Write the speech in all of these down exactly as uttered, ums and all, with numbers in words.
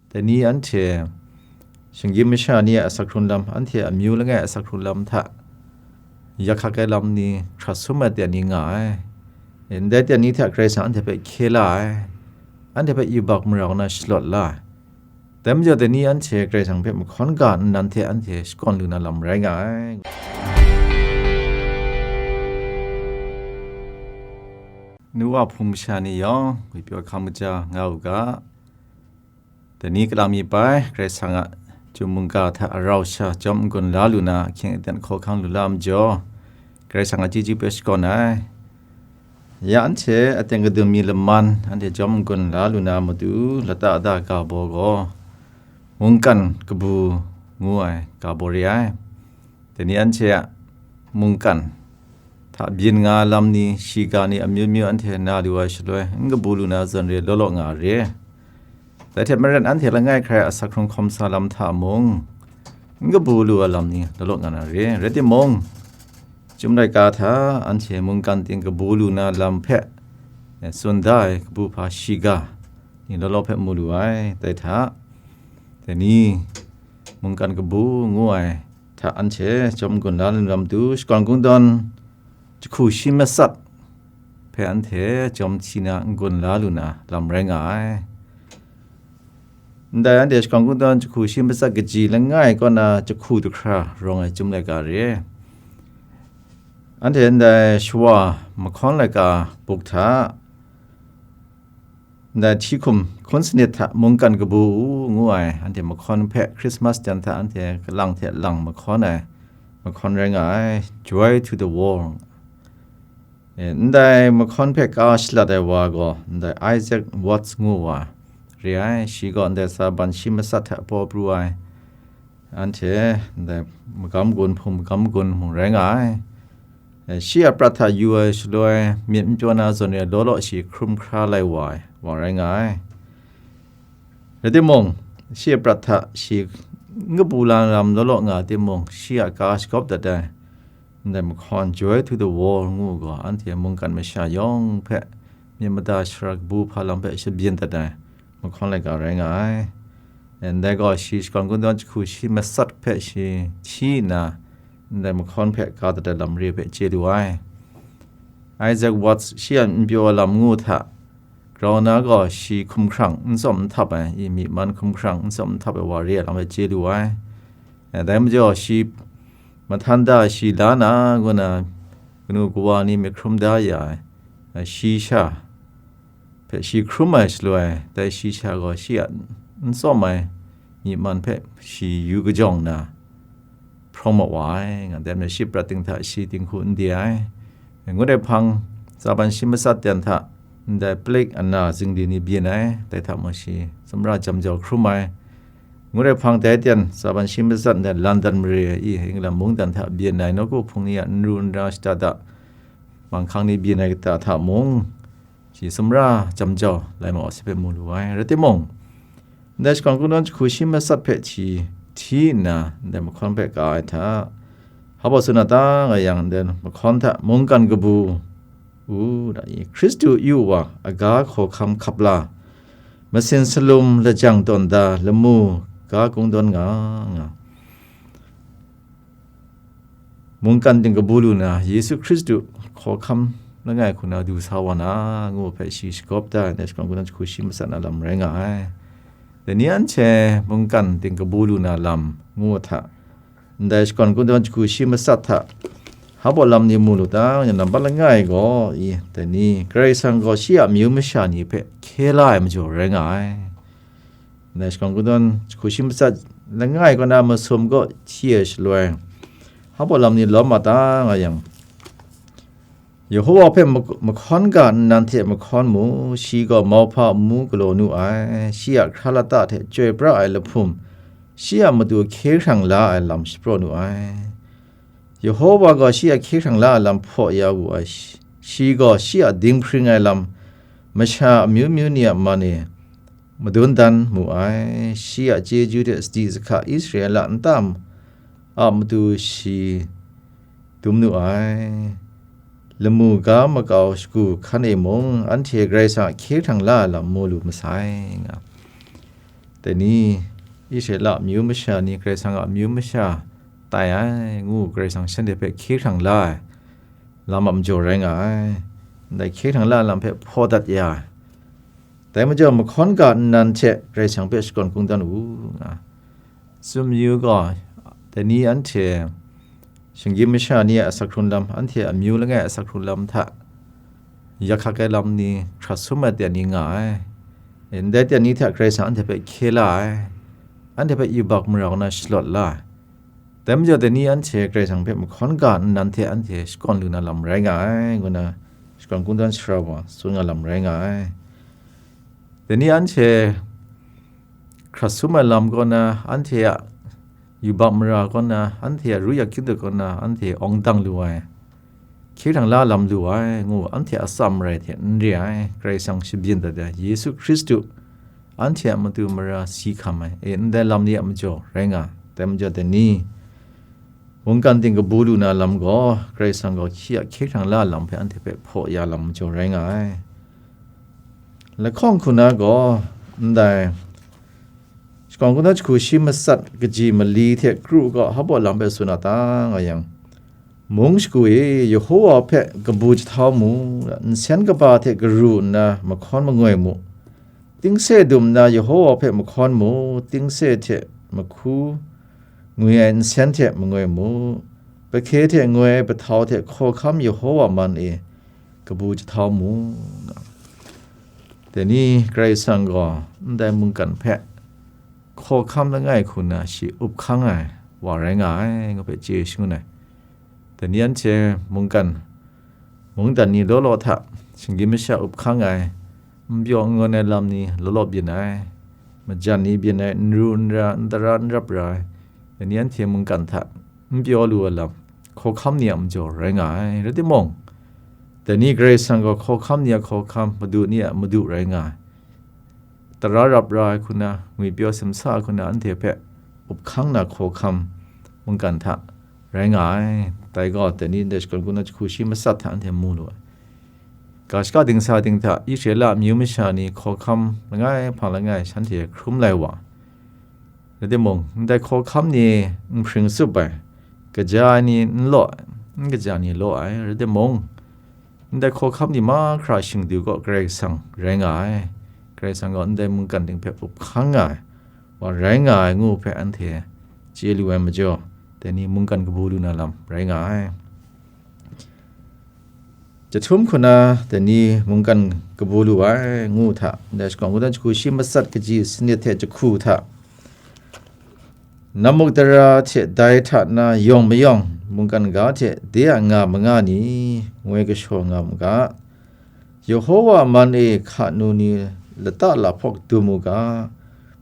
Dai ni anhte shinggyim masha ni a asak hkrung lam, anhte amyu langai a asak hkrung lam hta yak hkak ai lam ni hkrat sum ai ten ni nga ai. Ndai ten ni hta Karai Kasang anhte hpe hkye la ai, anhte hpe yubak marau na shalawt la ai. Dai majaw, dai ni anhte Karai Kasang hpe mahkawn ga nnan hte anhte shakawn lu na lam rai nga ai. Nu wa hpung masha ni yawng, ngwi pyaw hkam kaja nga u ga. Dai ni kalang mi bai, Karai Kasang a chyum mungga hta arau sha jawm n-gun la lu na, ahkying aten hkawhkang lu la majaw, Karai Kasang a chyeju hpe shakawn ai. Ya anhte aten kadun mi laman, anhte jawm n-gun la lu na matu, lata da ga baw gaw, mungkan kabu ngu ai ga baw re ai. Dai ni anhte a mungkan hta byin nga lam ni, shiga ni, amyu myu anhte na lu ai shaloi, n kabu lu na zawn re law law nga re. Dai hte maren, anhte langai hkrai a asak hkrung hkawm sa lam hta mung, n kabu lu ai lam ni law law nga na re. Rai timung, Chyum laika hta anhte mungkan ting kabu lu na lam hpe, eh, tsun da ai kabu hpa shiga ni law law hpe mu lu ai. Dai hta, dai ni mungkan kabu ngu ai hta anhte jawm n-gun la lu na matu, shakawn kungdawn jahku shi matsat hpe anhte jawm hti na n-gun la lu na lam rai nga ai. Ndai anhte shakawn kungdawn jahku shi matsat kaji langai kaw na jahku jahkra rawng ai Chyum laika re. Anhte ndai shawa mahkawn laika buk hta, ndai hti hkum hkun sanit hta mungkan kabu u ngu ai, anhte mahkawn hpe Christmas jan hta anhte kalang hte lang mahkawn ai mahkawn rai nga ai, Joy to the World. E, ndai mahkawn hpe ka shalat ai wa gaw, ndai Isaac Watts ngu wa re ai. Shi gaw ndai tsaban shi matsat hta paw pru ai, anhte ndai magam gun, hpung magam gun mung rai nga ai. E, shi a prat hta yu ai shaloi, myit n pyaw na zawn re law law shi hkrum hkra lai wa ai wa rai nga ai. Rai timung, shi a prat hta shi n kabu la lam law law nga timung, shi a ka shagawp dat ai. Ndai mahkawn Joy to the World ngu gaw, anhte mungkan masha yawng hpe myit mada shara kabu hpa lam hpe shabyin dat ai mahkawn laika rai nga ai. Ndai gaw shi shakawn kungdawn jahku shi matsat hpe shi hti nna, ndai mahkawn hpe ka dat ai lam re hpe chye lu ai. Isaac Watts shi a n pyaw ai lam ngu hta, grau na gaw shi hkum hkrang n tsawm n htap ai, i myi man hkum hkrang n tsawm n htap ai wa re ai lam hpe chye lu ai. E, dai majaw shi mahtan da shi la na, ngu na kanu kawa ni myit hkrum da ya ai, e, shi sha hpe shi hkrum ai shaloi, dai shi sha gaw shi a n tsawm ai myi man hpe shi yu kajawng nna, hprawng mat wa ai, nga dai majaw shi prat ting hta shi dinghku n di ai. Ngut ai hpang, tsaban shi matsat ten hta ndai plague ana zingli ni byin ai, dai hta mung shi sumra jam jau hkrum ai. Ngut ai hpang dai ten tsaban shi matsat ndai London mare i England mungdan hta byin ai nawku hpung ni a n ru n ra shada da, manghkang ni byin ai kata hta mung, shi sumra jam jau lai ma wa sai hpe mu lu ai. Rai timung, ndai shakawn kungdawn jahku shi matsat hpe hti, hti nna, ndai mahkawn hpe ka ai hta, hpa baw tsun na ta nga yang, ndai mahkawn hta mungkan kabu u da i, Hkristu yu wa, aga hkawhkam hkap la, masin salum lajang tawn da, lamu ga kungdawn nga, nga. Mungkan ting kabu lu na, Yesu Hkristu hkawhkam langai hku na du sa wa na, ngu hpe shi shagawp da ai, ndai shakawn kungdawn jahku shi matsat na lam rai nga ai. Dai ni anhte mungkan ting kabu lu na lam ngu hta, ndai shakawn kungdawn jahku shi matsat hta hpa baw lam ni mu lu ta, nambat langai gaw, i, dai ni, Karai Kasang gaw shi a amyu masha ni hpe hkye la ai majaw rai nga ai. Ndai shakawn kungdawn jahku shi matsat langai kaw na masum kaw hti ai shaloi, hpa baw lam ni lawm ma ta nga yang, Yehowa hpe mak-, mahkawn ga nnan hte mahkawn mu, shi gaw mauhpa amu galaw nu ai, shi a hkra lata hte chyoi pra ai lahpum, shi a matu hkye hkrang la ai lam shapraw nu ai. Yehowa gaw shi a hkye hkrang la ai lam hpaw ya wu ai, shi, shi gaw shi a dinghpring ai lam, masha amyu myu ni a man e, madun dan mu ai. Shi a chyeju hte sadi sahka Israela nta a matu shi dum nu ai. Lamu ga makau shagu hkan e mung, anhte Karai Kasang a hkye hkrang la ai lam mu lu masai, nga. Dai ni, Israela amyu masha ni Karai Kasang a amyu masha tai ai, ngu Karai Kasang shanhte hpe hkye hkrang la ai lam a majaw rai nga ai. Ndai hkye hkrang la ai lam hpe hpaw dat ya ai. Dai majaw, mahkawn ga nnan hte Karai Kasang hpe shakawn kungdawn u, nga. Tsun mayu gaw, dai ni anhte shinggyim masha ni a asak hkrung lam, anhte amyu langai a asak hkrung lam hta yak hkak ai lam ni hkrat sum ai ten ni nga ai. Ndai ten ni hta Karai Kasang anhte hpe hkye la ai, anhte hpe yubak mara na shalawt la ai. Dai majaw, dai ni anhte Karai Kasang hpe mahkawn ga nnan hte anhte shakawn lu na lam rai nga ai, ngu na shakawn kungdawn sara wa tsun nga lam rai nga ai. Dai ni anhte hkrat sum ai lam kaw na, anhte a yubak mara kaw na, anhte a ru yak kyun dat kaw na, anhte awng dang lu ai, hkye hkrang la lam lu ai, ngu anhte a tsa marai hte n re ai, Karai Kasang shabyin dat ai Yesu Hkristu, anhte a matu mara si hkam ai, e, ndai lam ni a majaw rai nga ai. Dai majaw, dai ni mungkan ting kabu lu na lam gaw, Karai Kasang gaw shi a hkye hkrang la lam hpe anhte hpe hpaw ya lam majaw rai nga ai. Lahkawng hku na gaw, ndai shakawn kungdawn jahku shi matsat kaji mali hte kru gaw hpa baw lam hpe tsun a ta nga yang, mung shagu e, Yehowa hpe kabu jahtau mu, nsen kaba hte garu nna mahkawn mangoi mu. Tingse dum nna Yehowa hpe mahkawn mu, tingse hte mahku ngwi ai nsen hte mangoi mu. Pahke hte ngoi ai pahtau hte hkawhkam Yehowa man e kabu jahtau mu, nga. Dai ni Karai Kasang gaw ndai mungkan hpe hkawhkam langai hku na shi up hkang ai wa rai nga ai, ngu hpe chye shangun ai. Dai ni anhte mungkan, mungdan ni law law hta shinggyim masha up hkang ai, n pyaw n ngawn ai lam ni law law byin ai, majan ni byin ai, n ru n ra, n tara n rap ra ai, dai ni anhte mungkan hta n pyaw lu ai lam, hkawhkam ni a majaw rai nga ai. Rai timung, dai ni Karai Kasang gaw hkawhkam ni a hkawhkam, madu ni a madu rai nga ai. Tara rap ra ai hku na, ngwipyaw simsa ai hku na, anhte hpe up hkang na hkawhkam mungkan hta rai nga ai. Dai gaw, dai ni ndai shakawn kungdawn jahku shi matsat hta anhte mu lu ai. Ga shaka dingsa ding hta Israela amyu masha ni hkawhkam langai hpang langai shanhte hkrum lai wa. Rai timung, ndai hkawhkam ni n hpring tsup ai, kaja ai ni n law, n kaja ni law ai. Rai timung, ndai hkawhkam ni mahkra shingdu gaw Karai Kasang rai nga ai. Karai Kasang gaw ndai mungkan ting hpe up hkang nga ai wa rai nga ai ngu hpe anhte chye lu ai majaw, dai ni mungkan kabu lu na lam rai nga ai. Jahtum hku na dai ni mungkan kabu lu ai ngu hta, ndai shakawn kungdawn jahku shi matsat kaji sanit hte jahku hta, nammuk dara hte dai hta na yawng mayawng mungkan ga hte de a nga manga ni ngoi kashaw nga mu ga, Yehowa man e hka nu ni lata lahpawk dum u ga,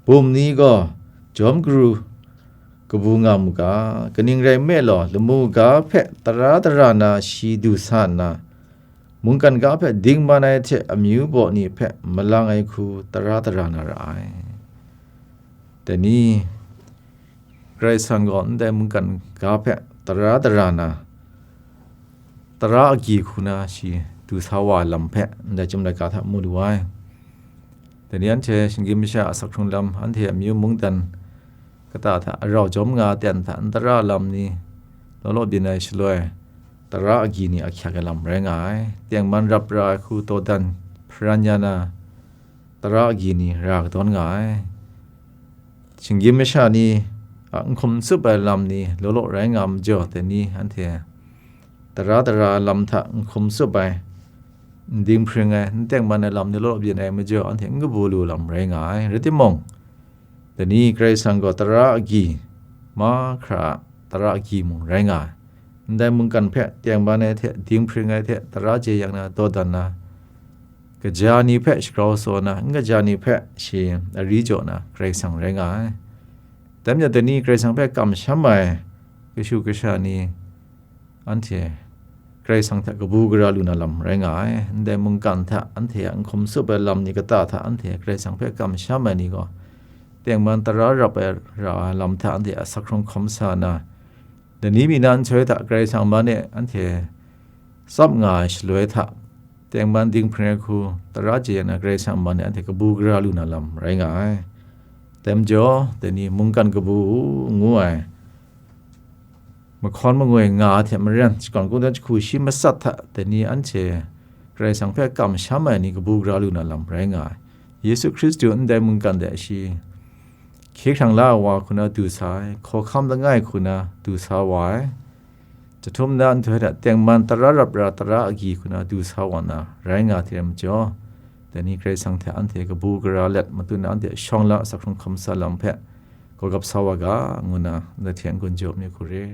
bum ni gaw jawm garu kabu nga mu ga, kaning rai nme law, lamu ga hpe tara tara na shi du sa nna, mungkan ga hpe dingman ai hte amyu baw ni hpe malang ai hku tara tara na ra ai. Dai ni, Karai Kasang gaw ndai mungkan ga hpe tara tara na, tara agyi hku na shi du sa wa ai lam hpe ndai chyum laika hta mu lu ai. Dai ni anhte shinggyim masha a asak hkrung lam, anhte amyu mungdan kata hta arau jawm nga ten hta n tara lam ni law law byin ai shaloi, tara agyi ni ahkyak ai lam rai nga ai. Tengman rap ra ai hku dawdan hparan ya na, tara agyi ni ra kadawn nga ai. Shinggyim masha ni a n hkum tsup ai lam ni law law rai nga majaw, dai ni anhte tara tara lam hta n hkum tsup ai, n dinghpring ai, n tengman ai lam ni law law byin ai majaw, anhte n kabu lu lam rai nga ai. Rai timung, dai ni Karai Kasang gaw tara agyi, mahkra a tara agyi mung rai nga ai. Ndai mungkan hpe tengman ai hte, dinghpring ai hte, tara jeyang na, dawdan na, kaja ni hpe shagrau tsaw na, n kaja ni hpe shi ari jaw na Karai Kasang rai nga ai. Dai majaw, dai ni Karai Kasang hpe kamsham ai kashu kasha ni anhte Karai Kasang hta kabu gara lu na lam rai nga ai. Ndai mungkan hta anhte a n hkum tsup ai lam ni kata hta anhte Karai Kasang hpe kamsham ai ni gaw, tengman tara rap ai ra ai lam hta anhte a asak hkrung hkawm sa na, dai ni mi na nhtoi hta Karai Kasang man e anhte tsap nga ai shaloi hta, tengman dinghpring ai hku tara jeyang na Karai Kasang man e anhte kabu gara lu na lam rai nga ai. Dai majaw, dai ni mungkan kabu ngu ai mahkawn mangoi nga ai hte maren, shakawn kungdawn jahku shi matsat hta dai ni anhte Karai Kasang hpe kamsham ai ni kabu gara lu na lam rai nga ai. Yesu Hkristu ndai mungkan de shi hkye hkrang la ai wa hku na du sa ai, hkawhkam langai hku na du sa wa ai. Jahtum na nhtoi hta tengman tara rap ra tara agyi hku na du sa wa na rai nga hte majaw, dai ni Karai Kasang hte anhte kabu gara let matut na anhte shawng la asak hkrung hkam sa lam hpe gawgap sa wa ga, ngu na, ndai hte n-gun jaw myit hku re.